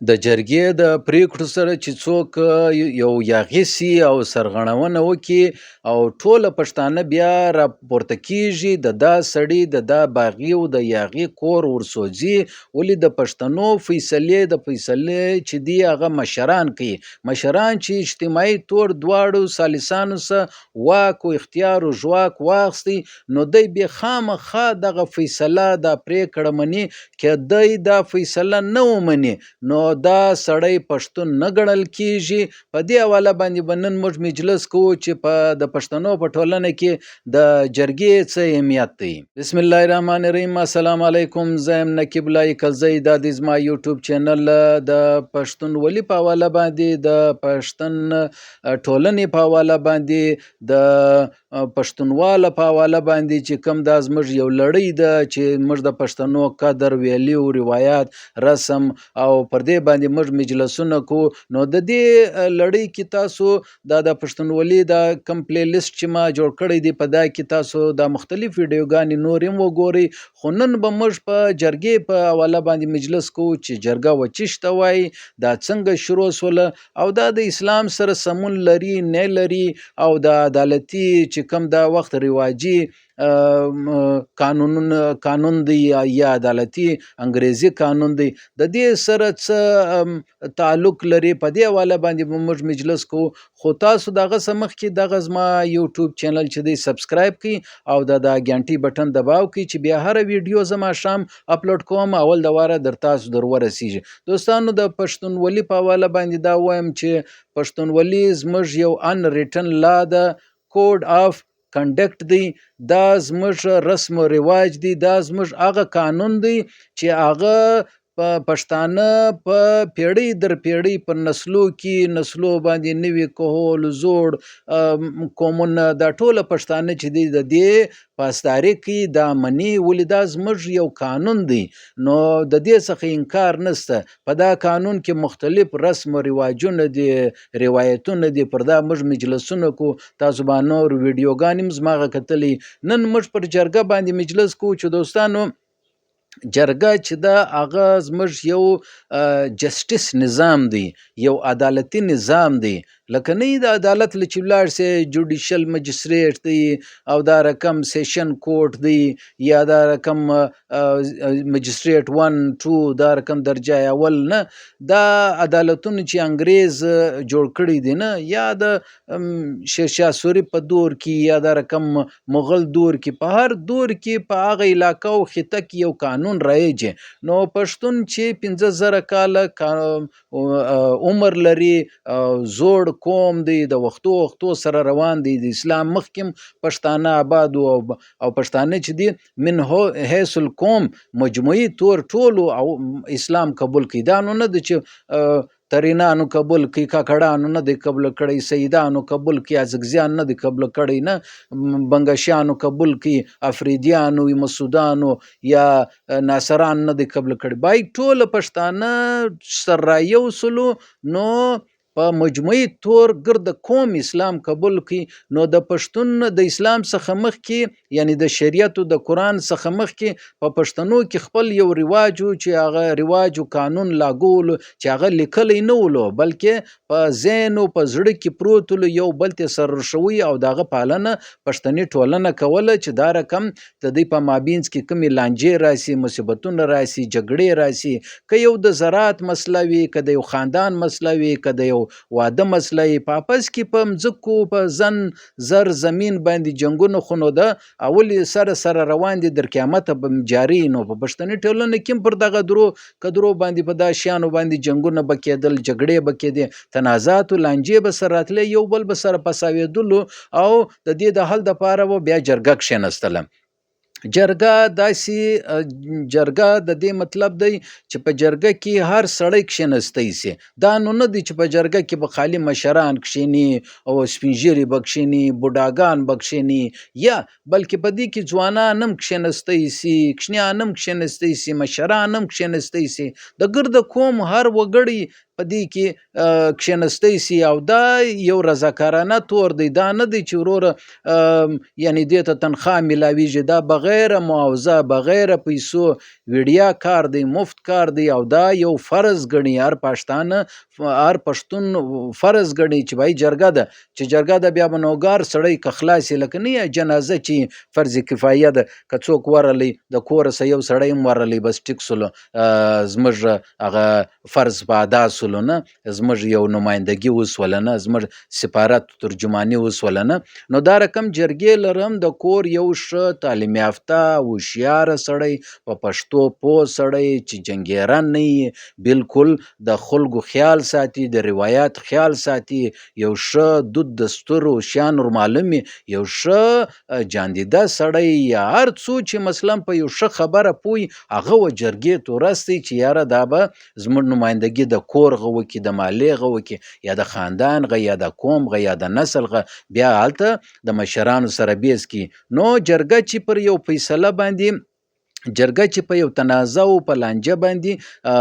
د جرګې د پریکړو سره چې څوک یو یاغي سي او سرغړونه وکړي او ټوله پښتانه بیا راپورته کیږي، د دا سړي د دا باغي او د یاغي کور ورسوځي. ولې د پښتنو فیصلې د فیصلې چې دي هغه مشران کوي، مشران چې اجتماعي طور دواړو ثالثانو څخه واک او اختیار او ژواک واخیستی، نو دی بیا خامخا دغه فیصله دا پریکړه مني. که دی دا فیصله نه ومني نو دا سړی پښتون نه ګڼل کیږي. په دې حواله باندې به نن موږ مجلس کوو چې په د پښتنو په ټولنه کې د جرګې څه اهمیت دی. بسم الله الرحمن الرحیم. السلام علیکم، زه یم نقیب الله کلزی. دا د زما یوټیوب چینل د پښتونولي په حواله باندې، د پښتون ټولنې په حواله باندې، د پښتونواله په حواله باندې چې کوم دا زموږ یو لړۍ ده چې موږ د پښتنو قدر، ویلیو، روایت، رسم او پر دې باندې موږ مجلسونه کوو. نو د دې لړۍ کې تاسو دا د پښتونولي دا کوم پلی لیست چې ما جوړ کړی دی، په دا کې تاسو دا مختلف ویډیوګانې نور هم وګورئ. خو نن به موږ په جرګې په حواله باندې مجلس کوو چې جرګه و چیش ته وایي، دا څنګه شروع سوله او دا د اسلام سره سمون لري نه لري، او د عدالتي چې کوم دا وخت رواجي قانون قانون دی یا عدالتي انګریزي قانون دی، د دې سره څه تعلق لري، په دې حواله باندې به موږ مجلس کوو. خو تاسو دغه څه مخکې دغه زما یوټیوب چینل چې دی سبسکرایب کړئ او د دا ګنټي بټن دباو کړئ چې بیا هره ویډیو زه ماښام اپلوډ کوم اول د واره در تاسو در ورسیږي. دوستانو، د پښتونولي په حواله باندې دا وایم چې پښتونولي زموږ یو unwritten law ده، code of conduct دی، دا زموږ رسم و رواج دی، دا زموږ هغه قانون دی چې هغه په پښتانه په پیړۍ در پیړۍ په نسلو کې نسلو باندې نوي کهول زوړ قومونه دا ټوله پښتانه چې دی د دې پاسداري کوي، دا مني. ولې دا زموږ یو قانون دی، نو د دې څخه انکار نشته. په دا قانون کې مختلف رسم و رواجونه دي، روایتونه دي، پر دا موږ مجلسونه کوو. تاسو به نور ویډیوګانې هم زما هغه کتلې. نن موږ پر جرګه باندې مجلس کوو چې دوستانو جرګه چې ده هغه زموږ یو justice نظام دی، یو عدالتي نظام دی. لکه نه د عدالت له چې ولاړ سي judicial magistrate دی او دا رقم session court دی یا دا رقم magistrate 1 2 دا رقم درجه اول نه، دا عدالتونه چې انګریز جوړ کړی دی نه، یا د شیرشاه سوري په دور کې یا دا رقم مغل دور کې، په هر دور کې په هغه علاقه او خطه کې یو قانون رایج. نو پښتون چې 5000 کاله عمر لري، زوړ قوم دی، د وختو وختو سره روان دی، د اسلام مخکې پښتانه آباد او پښتانه چې دي من حیث القوم مجموعي طور ټولو او اسلام قبول کړي. دا نو نه دی چې ترینانو قبول کړي، کاکړانو نه دی قبول کړی، سیدانو قبول کړي، اڅکزیانو نه دی قبول کړی، نه بنګشیانو قبول کړي، افریدیانو، مسودانو یا ناصران نه دی قبول کړي. باید ټول پښتانه سره رایو سولو، نو په مجموعي طور ګرد قوم اسلام قبول کړي. نو د پښتون د اسلام څخه مخکې، یعنی د شریعت او د قرآن څخه مخکې په پښتنو کې خپل یو رواج و چې هغه رواج او قانون لاګو ولو چې هغه لیکلی نه ولو، بلکې په ذهن او په زړه کې پروت ولو، یو بل ته سره رښوي او د هغه پالنه پښتني ټولنه کوله چې دا رقم د دوی په مابینځ کې کومې لانجې راسي، مصیبتونه راسي، جګړې راسي، که یو د زراعت مسله وي، که د یو خاندان مسله وي، که د یو واده مسله یې، په آپس کې په مځکو په زن زر زمین باندې جنګونه خو نو ده اول سره سره روان دي در قیامته به جاري. نو په پښتني ټولنه کې هم پر دغه درو کدرو باندې په دا شیانو باندې جنګونه به کېدل، جګړې به کېدې، تنازعات و لانجې به سره راتلې، یو بل به سره پساوېدلو او د دې د حل دپاره به بیا جرګه کښېنستله. جرګه داسې جرګه د دې مطلب دی چې په جرګه کې هر سړی کښېنستی سي. دا نو نه دی چې په جرګه کې به خالي مشران کښېني او سپین ږیري به کښېني، بوډاګان به کښېني، یا بلکې په دې کې ځوانان هم کښېنستی سي، کوچنیان هم کښېنستی سي، مشران هم کښېنستی سي. د ګرده قوم هر وګړی په په دې کې کښېنستی سي. او دا یو رضاکارانه تور دی، دا نه دی چې وروره یعنی دې ته تنخوا میلاویږي، دا بغیر معاوضه بغیر پیسو وړیا کار دی، مفت کار دی. او دا یو فرض ګڼي، هر پښتانه هر پښتون فرض ګڼي چې بای جرګه ده، چې جرګه ده بیا به نوګار سړی که خلاص یې لکه نه یا جنازه چې فرض کفایه ده، که څوک ورغلی د کوره سه یو سړی هم ورغلی بس ټیک سولو، زموږ هغه فرض په ادا سولو، نه زموږ یو نمایندګي وسوله، نه زموږ سفارت ترجماني وسوله. نه نو دا رقم جرګې لرم د کور یو ښه تعلیم یافته هوښیار سړی، په پښتو پوه سړی چې جنګیرن نه وي، بالکل د خلکو خیال ساتي، د روایت خیال ساتي، یو ښه دود دستور او شیان ور معلوم وي، یو ښه جاندیده سړی یا هر څو چې مثلا په یو ښه خبره پوه، هغه و جرګې ته ورستي چې یاره دا به زموږ نمایندګي د کور غه وکړي، د مالې غه وکړي، یا د خاندان غه، یا د قوم غه، یا د نسل غه، بیا هلته د مشرانو سره بیس کړي. نو جرګه چې پر یو فیصله باندې، جرګه چې په یو تنازع او په لانجه باندې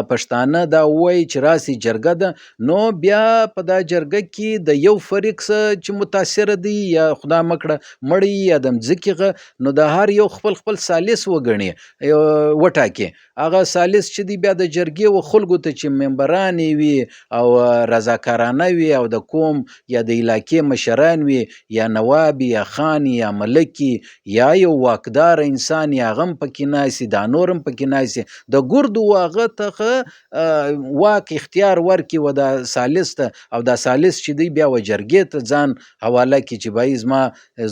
پښتانه دا وایي چې راسي جرګه ده، نو بیا په دا جرګه کې د یو فریق څخه چې متاثر دی یا خدا مکړه مړی یا د مځکې غه، نو د هر یو خپل خپل ثالث وګڼي وټاکي. هغه ثالث چې دی بیا د جرګې و خلکو ته چې ممبران یې وي او رضاکارانه وي او د قوم یا د علاقې مشران وي یا نواب یا خان یا ملک یا یو واکدار انسان یا هغه هم پکې ناست، دا نور هم پکې ناست، د ګردو هغه ته واک اختیار ورکړي و دا ثالث ته، او دا ثالث چې دی بیا و جرګې ته ځان حواله کړي چې بای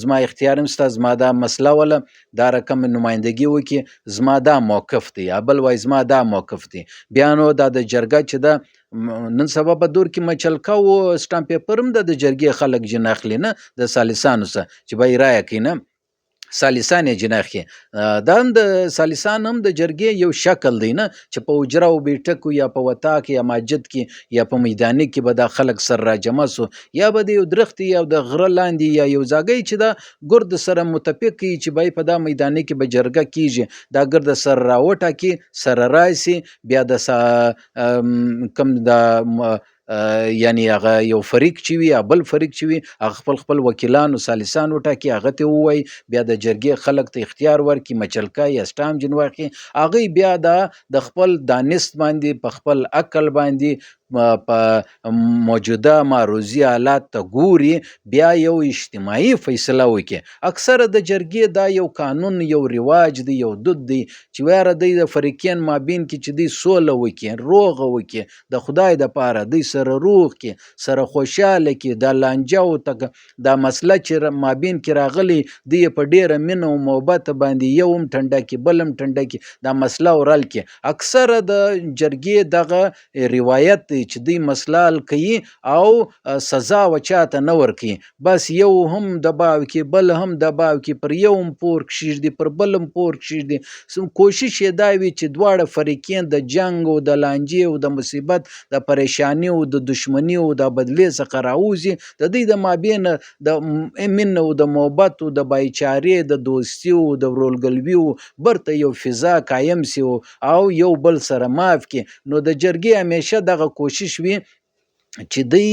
زما اختیار هم سته، زما دا مسله وله دا رقم نمایندګي وکړي، زما دا موقف دی، یا بل وای زما دا موقف دی. بیا نو دا د جرګه چې ده نن سبا په دور کې مچلکه و سټامپ پیپر هم د جرګې خلک جن اخلي، نه د ثالثانو څخه چې بای رایه کوي، نه ثالثان یې جن اخلي. دا هم د ثالثان هم د جرګې یو شکل دی، نه چې په حجره او بیټکو یا په وطاق یا ماجد کې یا په میداني کې به دا خلک سره راجمع سو، یا به د یو درختې یا د غره لاندې یا یو ځاګی چې دا ګرد سره متفق کوي چې بای په دا میداني کې به جرګه کیږي، دا ګرد سره راوټاکي سره راسي، بیا د کم د یعنی هغه یو فریق چې وي یا بل فریق چې وي هغه خپل خپل وکیلان او ثالثان وټاکي، هغه ته ووایي، بیا د جرګې خلک ته اختیار ورکړي، مچلکه یا سټام جن واخلي، هغوی بیا دا د خپل دانست باندې په خپل عقل باندې په موجوده معروضي حالات ته ګوري، بیا یو اجتماعي فیصله وکړي. اکثره د جرګې دا یو قانون یو رواج دی یو دود دی چې ویاره دی د فریقین مابین کې چې دی سوله وکړي، روغه وکړي، د خدای دپاره دی سره روغ کړي، سره خوشحاله کړي، دا لانجه او دا مسله چې مابین کې راغلی دی په ډېره مینه او محبت باندې یو هم ټنډه کړي بل هم ټنډه کړي، دا مسله ورل کړي. اکثره د جرګې دغه روایت دی چې دوی مسله حل کوي او سزا و چاته نه ورکوي، بس یو هم دباو کې بل هم دباو کې، پر یو هم پور کښېږدي پر بل هم پور کښېږدي. کوشش یې دا وي چې دواړه فریقین د جنګ او د لانجې او د مصیبت د پریشانی او د دښمني او د بدلې څخه راووځي، د دوی د مابین د مینه او د محبت او د بایچارې د دوستي او د ورورګلوي او برته یو فضا قایم سي او یو بل سره معاف کړي. نو د جرګې همیشه دغه کوشش وي چې دوی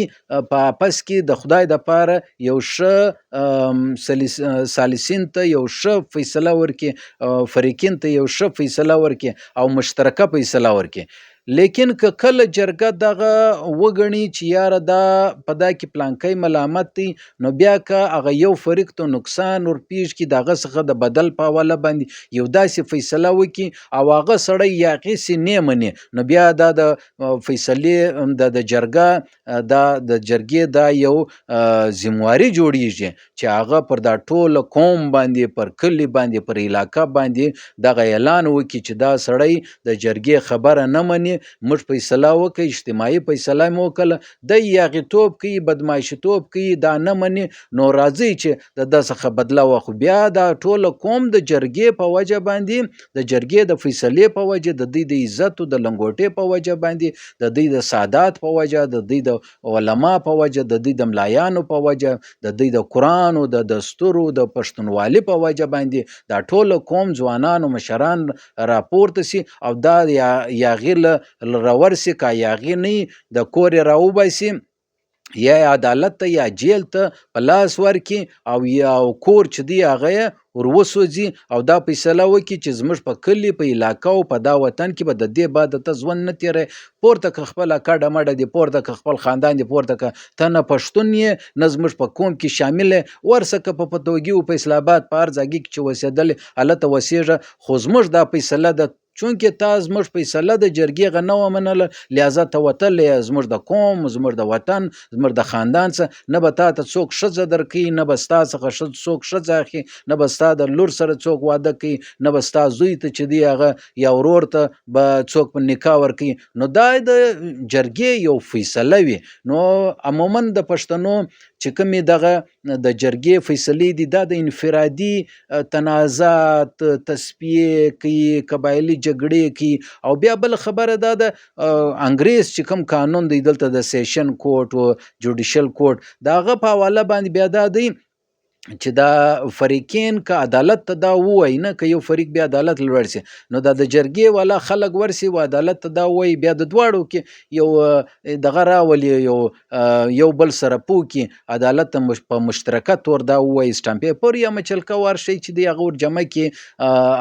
په آپس کې د خدای دپاره یو ښه ثالثین ته یو ښه فیصله ورکړي، فریقین ته یو ښه فیصله ورکړي او مشترکه فیصله ورکړي. لیکن که کله جرګه دغه وګڼي چې یاره دا په دا کې پلانکی ملامت دی، نو بیا که هغه یو فریق ته نقصان ورپېښ کړي د هغه څخه د بدل په حواله باندې یو داسې فیصله وکړي او هغه سړی یاغي سي نه مني، نو بیا دا د فیصلې د جرګه دا د جرګې دا یو ذمواري جوړیږي چې هغه پر دا ټوله قوم باندې پر کلي باندې پر علاقه باندې دغه اعلان وکړي چې دا سړی د جرګې خبره نه مني، موږ فیصله وکړه، اجتماعي فیصله مو وکړه، دی یاغیتوب کوي بدمعاشیتوب کوي دا نه مني، نو راځئ چې د ده څخه بدله واخلو. بیا دا ټوله قوم د جرګې په وجه باندې د جرګې د فیصلې په وجه د دوی د عزت او د لنګوټې په وجه باندې د دوی د سادات په وجه د دوی د علما په وجه د دوی د ملایانو په وجه د دوی د قرآن او د دستور او د پښتونوالي په وجه باندې دا ټوله قوم ځوانان او مشران راپورته سي او دا یاغي له راورسي، که یاغي نه د کور یې راوباسي، یا عدالت ته یا جیل ته په لاس ورکړي، او یا کور چې دی هغه یې ور وسوځي، او دا فیصله وکړي چې زموږ په کلي، په علاقه او په دا وطن کې به د دې بعد ته ژوند نه تېروې. پورته که خپله کډه مډه دې پورته که خپل خاندان دې پورته که، ته نه پښتون یې نه زموږ په قوم کې شامل یې، ورسه که په پتوګي او په اسلام آباد په هر ځای کې چې اوسېدلې هلته اوسېږه، خو زموږ دا فیصله ده، چونکې تا زموږ فیصله د جرګې غه نه ومنله، لهذا ته وتلی یې زموږ د قوم، زموږ د وطن، زموږ د خاندان څخه، نه به تا ته څوک ښځه درکوي، نه به ستا څخه څوک ښځه اخلي، نه به ستا د لور سره څوک واده کوي، نه به ستا زوی ته چې دی هغه یا ورور ته به څوک په نکاح ورکوي. نو دا د جرګې یو فیصله وي. نو عموما د پښتنو چې کومې دغه د جرګې فیصلې دي، دا د انفرادي تنازعات تصفیې کوي، قبایلي جګړې کوي. او بیا بل خبره دا ده، انګریز چې کوم قانون دی دلته د سیشن کورټ او جوډیشل کورټ، د هغه په حواله باندې بیا دا دی چې دا فریقین که عدالت ته دا ووایي نه، که یو فریق بیا عدالت لوړ شي، نو دا د جرګې والا خلک ورسي و عدالت ته دا ووایي، بیا د دواړو کې یو دغه راولي، یو بل سره پوه کړي، عدالت ته په مشترکه طور دا ووایي، سټامپ پیپر یا مچلکه ورشي چې دی هغه ور جمع کړي،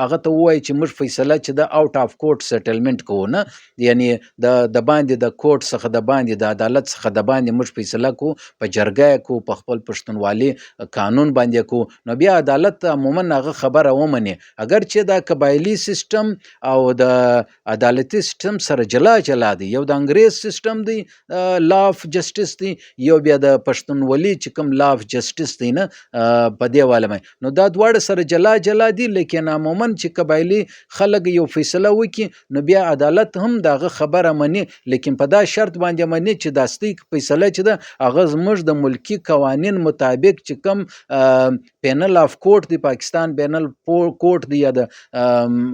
هغه ته ووایي چې موږ فیصله چې د اوټ آف کورټ سیټلمنټ کوو نه، یعنی د باندې د کورټ څخه د باندې د عدالت څخه د باندې موږ فیصله کوو، په جرګه یې کوو، په خپل پښتونوالي قانون باندې کوو. نو بیا عدالت عموما هغه خبره ومني، اگر چې دا قبایلی سیستم او د عدالتي سیستم سره جلا جلا دی، یو د انګریز سیستم دی لا اف جسټس دی، یو بیا د پښتونولي چې کوم لا اف جسټس دی نه، په دې واله باندې. نو دا دواړه سره جلا جلا دي، لیکن عموما چې قبایلی خلک یو فیصله وکړي نو بیا عدالت هم د هغه خبره مني، لیکن په دا شرط باندې مني چې دا ستۍ فیصله چې ده هغه زموږ د ملکي قوانین مطابق چې کوم پینل اف کورټ دی، پاکستان پینل کورټ دی، یا د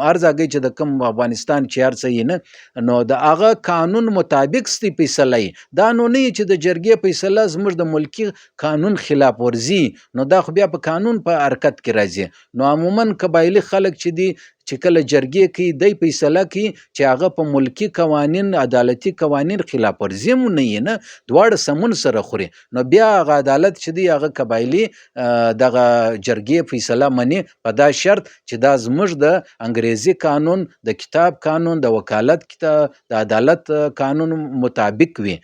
هر ځای چې د کوم افغانستان چې هر څه یې نه، نو د هغه قانون مطابق ستۍ فیصله یې. دا نو نه چې د جرګې فیصله زموږ د ملکي قانون خلاف ورزي، نو دا خو بیا په قانون په حرکت کې راځي. نو عموما قبایلي خلک چې دي چې کله جرګې کوي دی فیصله کوي چې هغه په ملکي قوانین عدالتي قوانین خلاف ورزي هم نه یي، نه دواړه سمون سره خوري. نو بیا هغه عدالت چې دی هغه قبایلي دغه جرګې فیصله مني، په دا شرط چې دا زموږ د انګریزي قانون، د کتاب قانون، د وکالت کتاب، د عدالت قانون مطابق وي،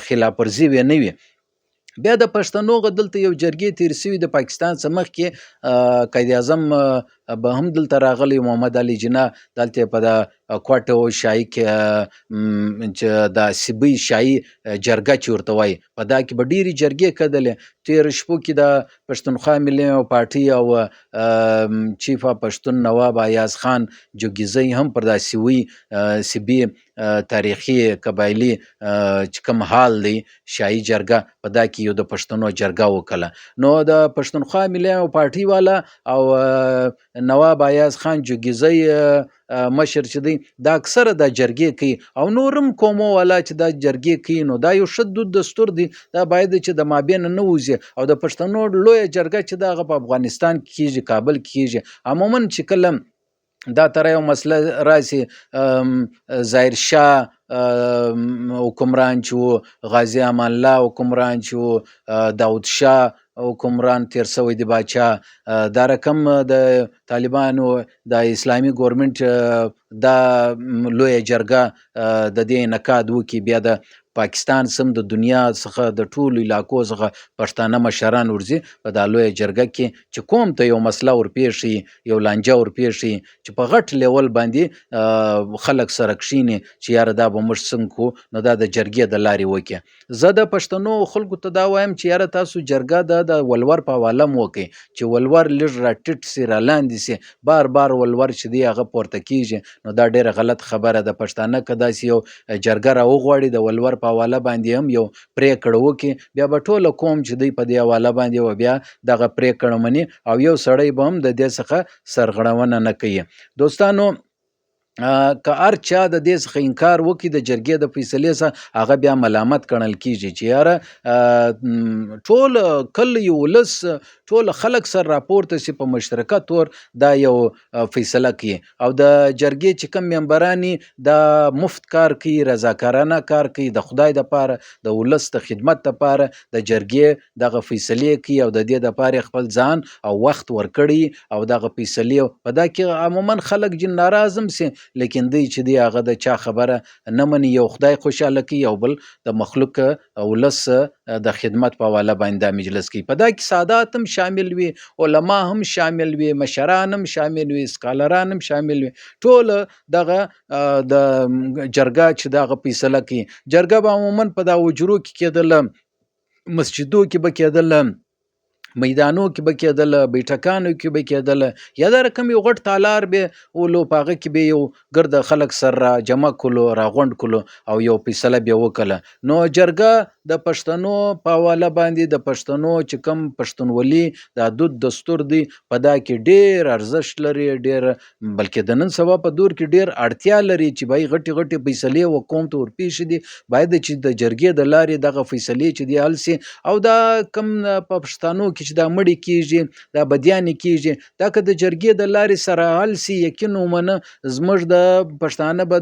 خلاف ورزي وي نه وي. بیا د پښتنو غ دلته یو جرګې تیر شوي د پاکستان څخه مخکې، قائد اعظم به هم دلته راغلی، محمد علي جناح دلته په د کوټه او شاهي کې، چې د سیبۍ شاهي جرګه چې ورته وایي، په دا کې به ډېرې جرګې کېدلې. تېرو شپو کې د پښتونخوا ملي پارټي او چیف اف پښتون نواب ایاز خان جوګیزی هم پر دا سیبي تاریخي قبایلي چې کوم حال دی شاهي جرګه، په دا کې یو د پښتنو جرګه وکړه. نو د پښتونخوا ملي پارټي والا او نواب ایاز خان جوګیزی مشر چې دی دا اکثره دا جرګې کوي، او نورم قومو والا چې دا جرګې کوي، نو دا یو ښه دود دستور دی، دا باید چې د مابین نه وځي. او د پښتنو لویه جرګه چې دا هغه په افغانستان کې کېږي، کابل کې کېږي. عموما چې کله دا تر یو مسله راسي، ظاهر شاه حکمران چې و، غازي امان الله حکمران چې و، داود شاه حکمران تیر شوی دی باچا، دا رقم د طالبانو د اسلامي ګورنمنټ دا لویه جرګه د دې انعقاد وکړي. بیا د پاکستان سم د دنیا څخه د ټولو علاقو څخه پښتانه مشران ورځي په دا لویه جرګه کې چې قوم ته یو مسله ورپېښي، یو لانجه ورپېښي، چې په غټ لیول باندې خلک سره کښېني چې یاره دا به موږ څنګه کړو، نو دا د جرګې د لارې وکړي. زه د پښتنو خلکو ته دا وایم چې یاره تاسو جرګه د ولور په حواله مو وکړئ، چې ولور لږ راټیټ سي، رالاندې سي، بار بار ولور چې دی هغه پورته کېږي، نو دا ډېره غلط خبره ده. پښتانه که داسې یو جرګه راوغواړي د ولور په حواله باندې هم یو پرېکړه وکړي، بیا به ټوله قوم چې دی په دې حواله باندې و بیا دغه پرېکړه مني او یو سړی به هم د دې څخه سرغړونه نه کوي. دوستانو که هر چا د دې څخه انکار وکړي د جرګې د فیصلې څخه، هغه بیا ملامت ګڼل کیږي چې یاره ټول کلی ولس ټول خلک سره راپورته سي په مشترکه طور دا یو فیصله کوي. او د جرګې چې کوم ممبران دا مفت کار کوي، رضاکارانه کار کوي، د خدای دپاره د ولس د خدمت دپاره د جرګې دغه فیصلې کوي او د دې دپاره خپل ځان او وخت ورکړي او دغه فیصلې په دا کې عموما خلک جن ناراض هم سي، لیکن دوی چې دی هغه د چا خبره نه مني، یو خدای خوشحاله کوي او بل د مخلوق ولس د خدمت په حواله باندې دا مجلس کوي. په دا کې سادات هم شامل وي، علما هم شامل وي، مشران هم شامل وي، سکالران هم شامل وي، ټول دغه د جرګه چې دغه فیصله کوي. جرګه به عموما په دا حجرو کې کېدله، مسجدو کې به کېدله، میدانو کې به کېدله، بیټکانو کې به کېدله، یا دا رقم یو غټ تالار به ولو، په هغه کې به یو ګرده خلک سره را جمع کړو، راغونډ کړو او یو فیصله به وکړه. نو جرګه د پښتنو په حواله باندې د پښتنو چې کوم پښتونولي دا دود دستور دی په دا کې ډېر ارزښت لري، ډېر بلکې د نن سبا په دور کې ډېر اړتیا لري چې باید غټې غټې فیصلې و قوم ته ورپېښې دي، باید چې د جرګې د لارې دغه فیصلې چې دی حل سي. او دا کوم په پښتنو کې چې دا مړي کېږي، دا بدیانې کېږي، دا که د جرګې د لارې سره حل سي، یقین ومنه زموږ د پښتانه به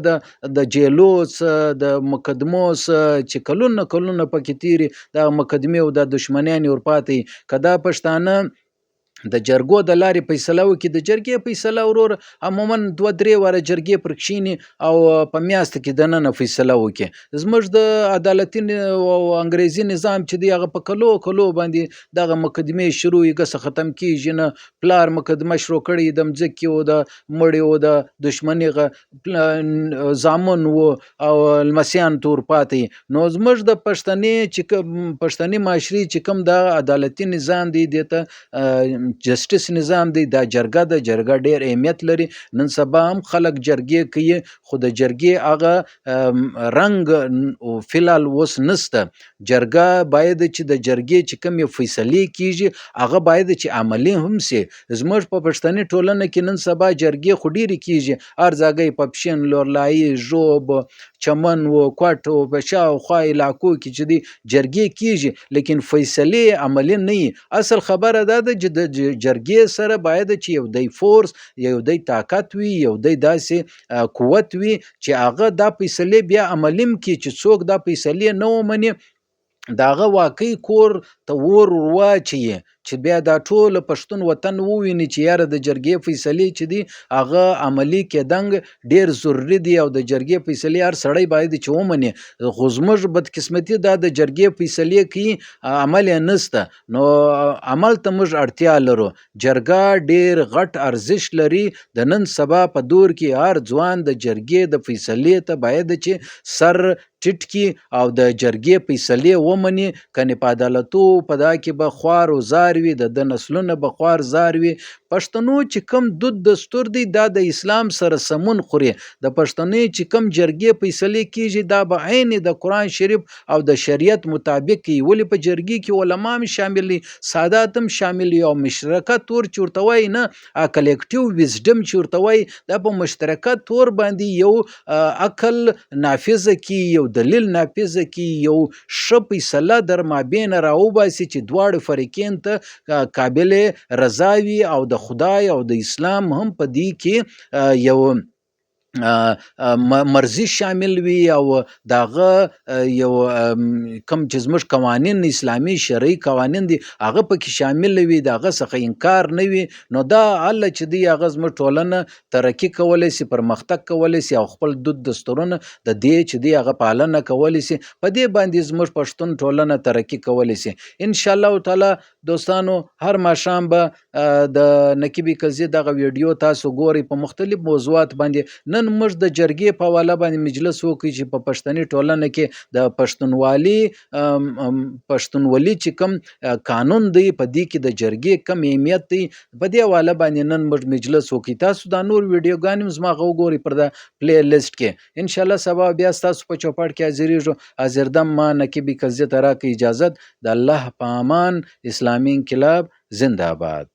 د جیلو څه د مقدمو څه چې کلونه کلونه پکې تېري دا مقدمې او دا دښمنیانې ورپاتې. که دا پښتانه د جرګو د لارې فیصله وکړي، د جرګې فیصله ورور عموما 2-3 واره جرګې پر کښېني او په میاشت کې دننه فیصله وکړي. زموږ د عدالتي او انګریزي نظام چې دی هغه په کلو کلو باندې دغه مقدمې شروع وي، ګسه ختم کېږي نه. پلار مقدمه شروع کړې د مځکې او د مړي او د دښمني زامن و او لمسیان ته ورپاتې. نو زموږ د پښتنې چې پښتني معاشرې چې کوم دا عدالتي نظام دی، دې ته جسټس نظام دی، دا جرګه ده، جرګه ډېر اهمیت لري. نن سبا هم خلک جرګې کوي، خو د جرګې هغه رنګ فی الحال اوس نشته. جرګه باید چې د جرګې چې کومې فیصلې کېږي هغه باید چې عملي هم سي. زموږ په پښتني ټولنه کې نن سبا جرګې خو ډېرې کېږي، هر ځای په پښین، لورلایي، ژوب، چمن و کوټ و په شاوخوا علاقو کې چې دی جرګې کېږي، لیکن فیصلې عملي نه وي. اصل خبره دا ده چې د جرګې سره باید چې یو دی فورس، یو دی طاقت وي، یو دی داسې قوت وي چې هغه دا فیصلې بیا عملي هم کړي، چې څوک دا فیصلې نه ومني د هغه واقعي کور ته ور ورواچوي، چې بیا دا ټول پښتون وطن وویني چې یاره د جرګې فیصلې چې دي هغه عملي کېدنګ ډېر ضروري دي او د جرګې فیصلې هر سړی باید چې ومني. خو زموږ بدقسمتي دا د جرګې فیصلې کوي عمل یې نشته، نو عمل ته موږ اړتیا لرو. جرګه ډېر غټ ارزښت لري. د نن سبا په دور کې هر ځوان د جرګې د فیصلې ته باید چې سر ټیټ کړي او د جرګې فیصلې ومني، کنې په عدالتو په دا کې به خوار و زار وي، د ده نسلونه به خوار زار وي. پښتنو چې کوم دود دستور دی دا د اسلام سره سمون خوري. د پښتنو چې کوم جرګې فیصلې کېږي دا به عین د قرآن شریف او د شریعت مطابق وي. ولې په جرګې کې علما هم شامل دي، سادات هم شامل دي او مشترکه طور چې ورته وایي نه کلیکټیو ویزډم چې ورته وایي، دا په مشترکه طور باندې یو عقل نافذه کړي، یو دلیل نافذه کړي، یو ښه فیصله در مابین راوباسي چې دواړو فریقین ته قابل رضا وي او د خدای او د اسلام هم په دې کې یو مرضي شامل وي او د هغه یو کوم چې زموږ قوانین اسلامي شرعي قوانین دي هغه پکې شامل وي، د هغه څخه انکار نه وي. نو دا هله چې دی هغه زموږ ټولنه ترقي کولی سي، پرمختګ کولی سي او خپل دود دستورونه د دې چې دی هغه پالنه کولی سي. په دې باندې زموږ پښتون ټولنه ترقي کولی سي انشاءالله تعالی. دوستانو هر ماښام به د نقیب قاضي دغه ویډیو تاسو ګورئ په مختلف موضوعات باندې. نن موږ د جرګې په حواله باندې مجلس وکړو چې په پښتني ټولنه کې د پښتونولي چې کوم قانون دی په دې کې د جرګې کوم اهمیت دی، په دې حواله باندې نن موږ مجلس وکړو. تاسو دا نور ویډیوګانې هم زما هغه وګورئ پر دا پلی لیست کې. انشاءالله سبا بیا ستاسو په چوپړ کې حاضرېږو. حاضر دم ما نقیب قاضي ته راکړئ اجازت. د الله په امان. اسلامي انقلاب زنده آباد.